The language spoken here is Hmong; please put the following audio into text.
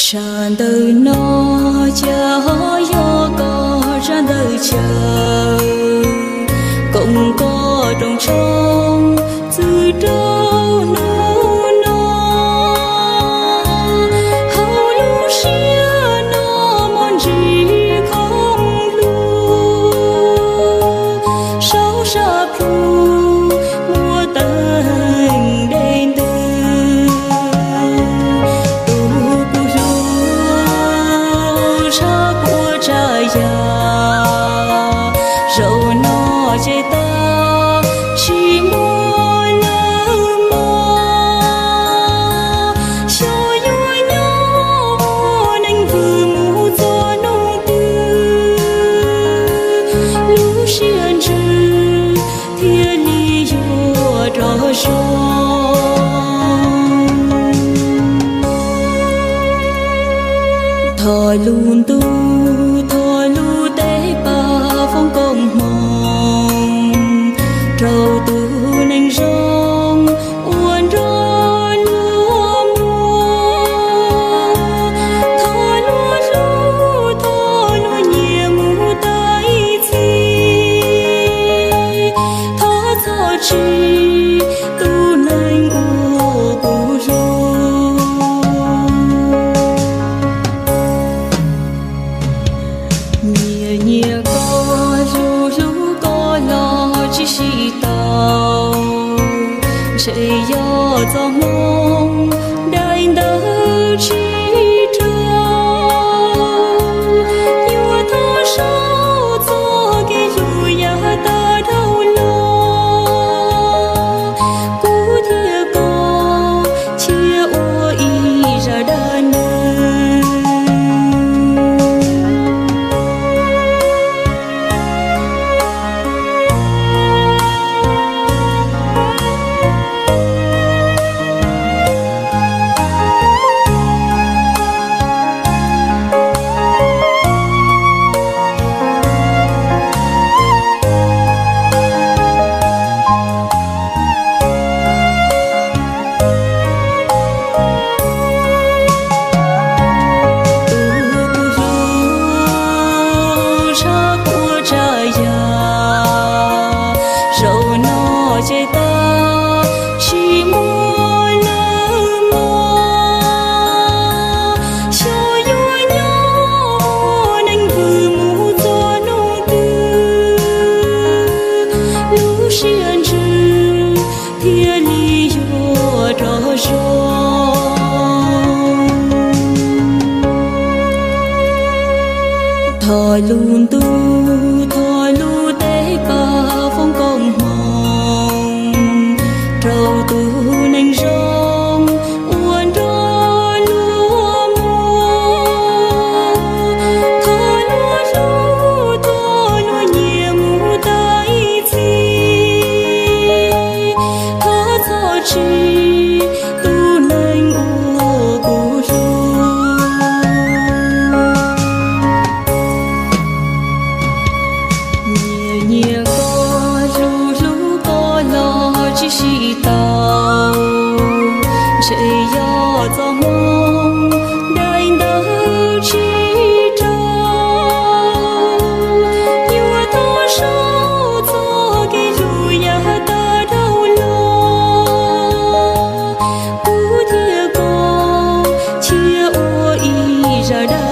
Zaj ntawm no cas ho yog koj zaj ntawm chaw, koom koj rooj tshoob txwm rau hnub no. Hauv lub siab no muaj ntsis khoom hlub, saum sab plhu muaj teeb dej ntws. Tus kuv hlub, tshaj quaj tshaj ya, zaum no ces tag tsis muaj lawm mog. Xyov yuav nyob ua neeg vwm mus txog hnub twg, lub siab ntsws thiaj li yuav rov zoo. Thov lub ntuj, thov lub teb pab foom koob hmoov rau tus neeg zoo uas nrog luag mus. Thov luag hlub, thov luag nyiam mus tau ib txhis. Thov txhob tsim tus neeg uas kuv hlub. Nyiam nyiam koj, hlub hlub koj los tsis sib tau, ntshe yog txoj hmoov daim ntawv tsis raug. Yuav thov sau txoj kev hlub yav tas dhau los, kuv thiab koj thiaj ua ib zaj dab neeg. Tus kuv hlub, tshaj quaj tshaj ya, zaum no ces tag tsis muaj lawm mog. Xyov yuav nyob ua neeg vwm mus txog hnub twg, lub siab ntsws thiaj li yuav rov zoo. Thov lub ntuj, thov lub teb pab foom koob hmoov rau tus neeg zoo uas nrog luag mus. Thov luag hlub, thov luag nyiam mus tau ib txhis. Thov txhob tsim tus neeg uas kuv hlub. Nyiam nyiam koj, hlub hlub koj los tsis sib tau, ntshe yog txoj hmoov daim ntawv tsis raug. Yuav thov sau txoj kev hlub yav tas dhau los, kuv thiab koj thiaj ua ib zaj dab